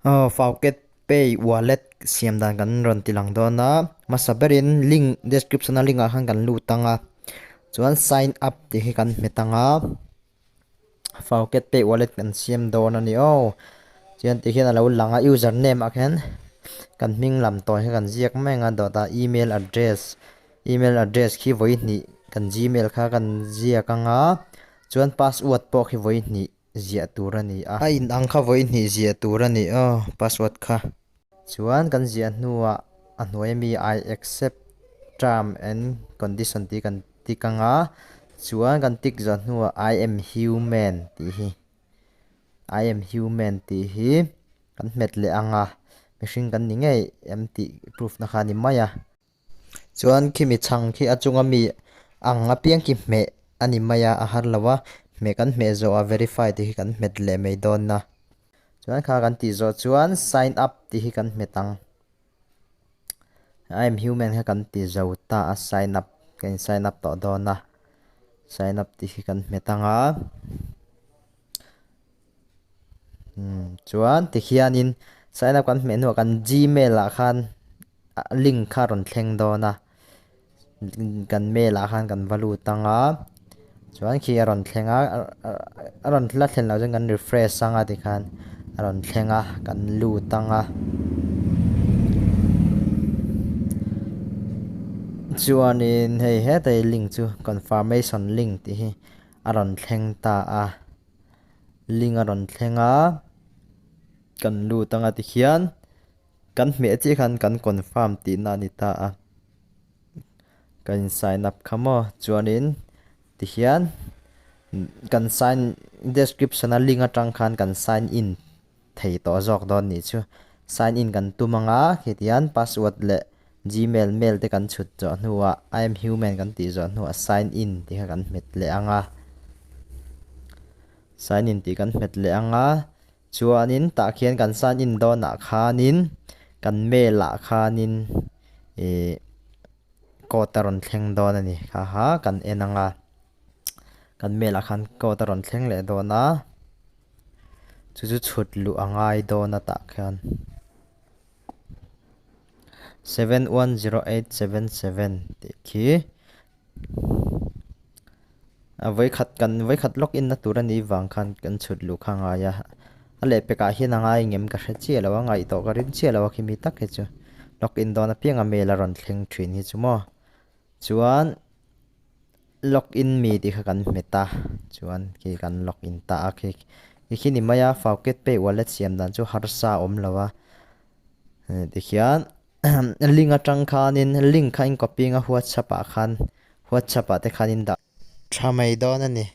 Fauket Pay wallet siam dan kan rawn ti lang dawn a, hmasa berin link description a link ah khan kan lut ang a, chuan sign up tih hi kan hmet ang a, Fauket Pay wallet kan siam dawn a ni aw, chuan ti hian a lo lang a user name ah khian kan hming lam tawi kha kan ziak mai ang a dawt ah email address email address khi vawi hnih kan gmail kha kan ziak ang a, chuan password pawh khi vawi hnih. ziah tur a ni a. A in ang kha vawi hnih ziah tur a ni aw password kha. Chuan kan ziah hnuah a hnuai ami I accept term and condition tih kan tick ang a, chuan kan tick zawh hnuah I am human tih hi I am human tih hi kan hmet leh ang a, mihring kan ni ngei em tih proof na kha a ni mai a. Chuan khimi chhang khi a chunga mi ang apiang khi hmeh a ni mai a, a har lo a, hmeh kan hmeh zawh a verify tih hi kan hmet leh mai dawn a. Chuan kha kan tih zawh chuan sign up tih hi kan hmet ang. I am human kha kan ti zo ta a, sign up kan in sign up tawh dawn a, sign up tih hi kan hmet ang a. Chuan tikhianin sign up kan hmeh hnuah kan gmail ah khan link kha a rawn thleng dawn a kan mail ah khan kan va lut ang a chuan khi a rawn thleng a a rawn la thlen loh chuan kan refresh ang a tikhan a rawn thleng a kan lut ang a chuanin hei hetai link chu confirmation link tih hi a rawn thleng ta a. Link a rawn thleng a, kan lut anga tikhian kan hmeh chiah khan kan confirm tihna a ni ta a, kan in sign up kha maw chuanin tikhian kan sign description a link atang khan kan sign in thei tawh zawk dawn nih chu sign in kan tum anga khitian password leh gmail mail te kan chhut zawh hnuah I am human kan tih zawh hnuah sign in tih kha kan hmet leh ang a sign in tih kan hmet leh ang a chuanin tah khian kan sign in dawnah khanin kan mail ah khanin ih code a rawn thleng dawn a ni kha kha kan en ang a kan mail ah khan code a rawn thleng leh dawn a. Chu chu chhut luh a ngai dawn a tah khian 710877 tih khi a vawikhat kan vawikhat log in na tur a nih vang khan kan chhut luh kha a ngai a a lehpek ah hian a ngai ngem ka hre chiah lo a ngaihtuah ka ring chiah lo a khimi tak hi chu log in dawn apiang a mail a rawn thleng thin hi chu maw chuan. Log in mi tih kha kan hmet a, chuan khi kan log in ta a khi khi khi ni mai a, Fauket Pay wallet siam dan chu harsa a awm lo a, tikhian link atang khanin link kha in copy anga whatsapp ah khan whatsapp ah te khan in dah tha mai dawn a ni.